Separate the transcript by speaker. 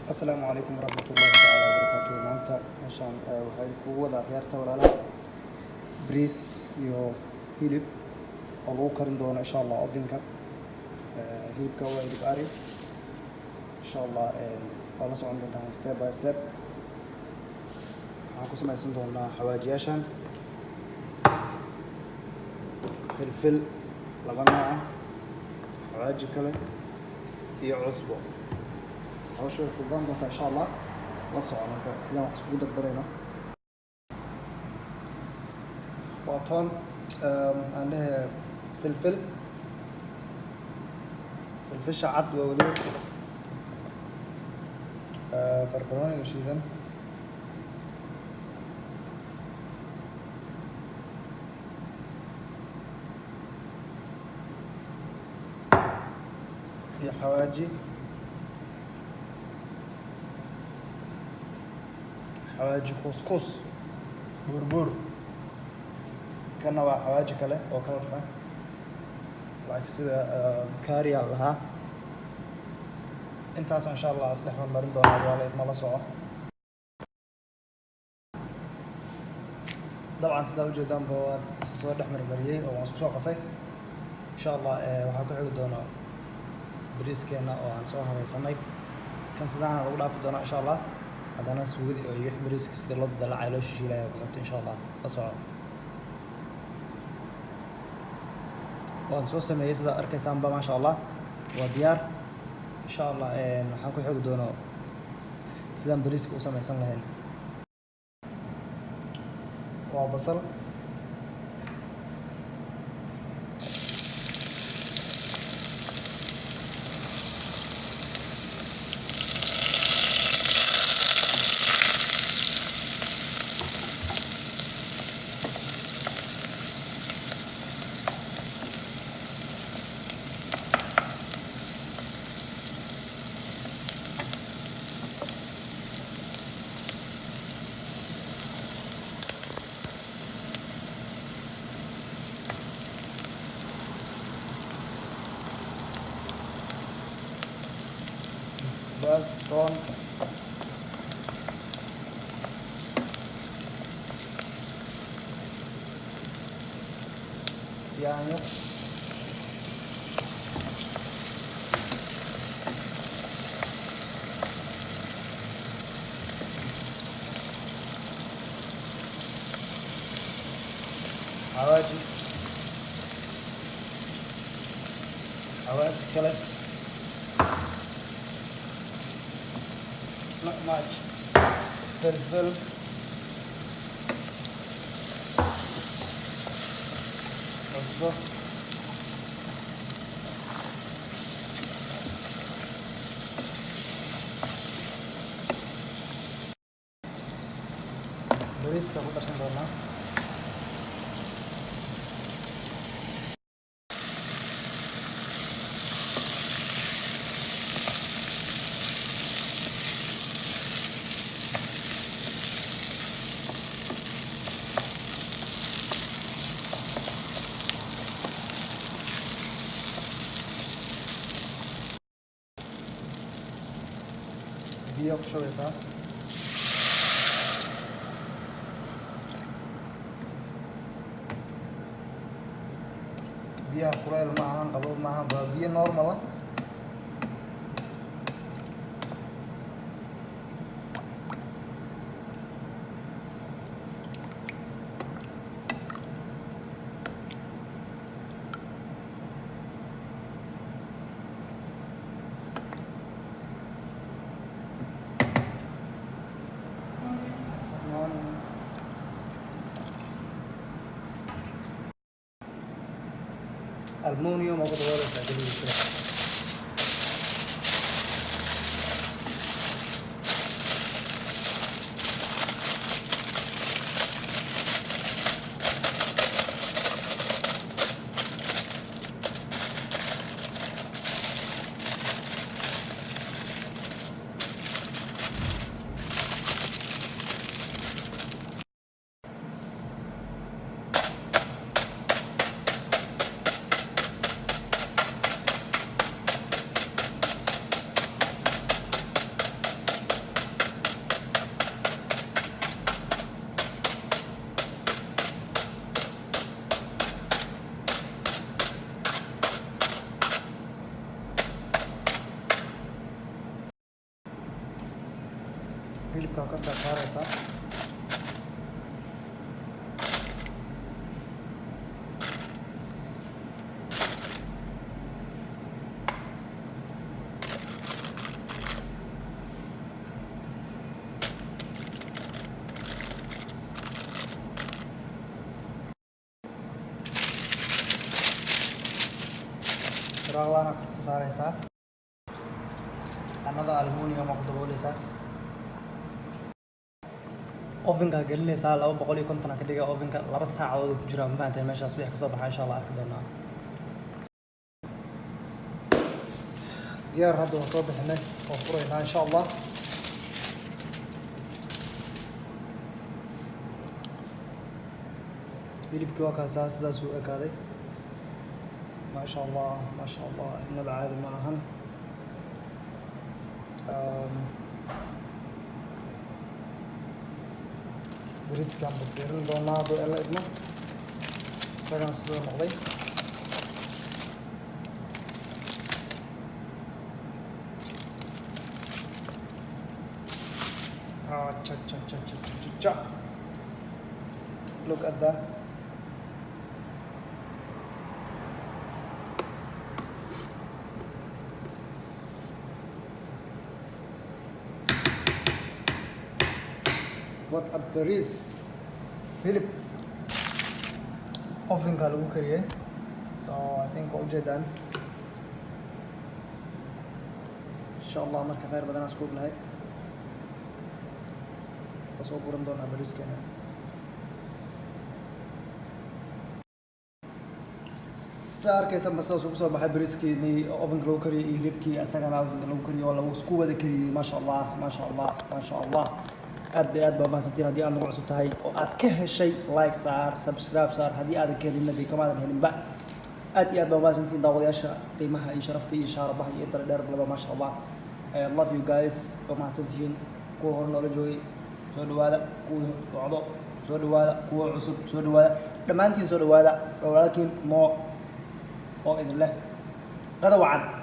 Speaker 1: Asalaamu calaykum waraxmatullaahi tacaala wabarakaatuhu. Maanta meeshaan waxay kugu wadaa khiyaarta walaalaha bariis iyo hilib oo lagu karin doono, insha Allah, ovenka. Hilibka waa hilib ari, insha Allah. Waa la socon doontaan step by step. Waxaan ku samaysan doonaa xawaajiyaashan: filfil laba nooc ah, xawaaji kale iyo cusbo. Hawsha way fududaan doontaa, insha Allah. La soco marka sidaan wax iskugu dardarayno. Waa toon, aan dhehe filfil, filfisha cad waa weliba, barbarooniga shiidan, iyo xawaaji, xawaaji kuuskuus buurbuur. Kana waa xawaaji kale oo kala ah, like sida kaariyaa lahaa. Intaas, insha Allah, isdhex marmarin doonaa. Waaleed ma la soco. Dabcan, sidaa ujeedaanba waan isa soo dhex marmariyey oo waan isku soo qasay, insha Allah. Waxaa ku xigi doona bariiskeena oo aan soo habaysanay. Kan sidaana lagu dhaafi doonaa, insha Allah. Haddana suugadii oo iyo bariiska sida loo dalacay, loo shishiilaya ku xigto, insha Allah. La soco. Waan soo sameeyey, sidaa arkaysaanba, maasha Allah, waa diyaar, insha Allah. Waxaan ku xigi doono sidaan bariiska u samaysan lahayn. Waa basal, basbaas, toon, yaanyo, xawaaji, xawaaji kale, not much, filfil, cusbo. Bariiska ku darsan doonaa. Biyo ku shubaysaa. Biyaha kuleyl ma ahan, qabow ma ahan, waa biyo normal ah. Morning. Aluminium oo ku dabooleysaa geligiisa. Hilibkaa kor saar saaraysaa. Firaaqdaana kor ka saaraysaa. Anada aluminium ku dabooleysaa. Ovenka gelinaysaa, 250 ka dhiga ovenka, 2 saacadood ku jira. Ma fahanteen? Meeshaas wixii kasoo baxa insha Allah arki doonaa. Diyaar, hadda waan soo bixinay, waan furaynaa insha Allah. Hilibkii waa kaasaa, sidaas uu ekaaday. Maasha Allah, maasha Allah, inaba caadi ma ahan. Bariiskaan buu fiirin doonaa hadduu Alla idmo, isagana siduu noqday. Ah, cha cha cha cha cha cha cha. Look at that. What a bariis! Hilib ovenka lagu kariyey. So I think waa ujeedaan insha Allah. Marka khayr badan aan isku ognahay, waa soo guran doonaa bariiskeena. Sida arkaysanba, sidaas ugu soo baxay bariiskeenii oo ovenka lagu kariyey iyo hilibkii isagana ovenka lagu kariyey oo lagu isku wada kariyey. Maasha Allah, maasha Allah, maasha Allah. Aad bay aad baa mahadsantiin. Haddii aad nagu cusub tahay oo aad ka heshay, like saar, subscribe saar. Haddii aadan ka helinna, dee kamaadan helinba. Aad iyo aad baa mahadsantiin, daawadayaasha qiimaha iyo sharafta iyo shaarabaha iyo inta dheer balaba. Maasha Allah, I love you guys. Waa mahadsantihiin. Kuwa hore noola joogay, soo dhawaada. Kuwa socdo, soo dhawaada. Kuwa cusub, soo dhawaada. Dhammaantiin soo dhawaada. Walaalkiin Mo oo idin leh qada wacan.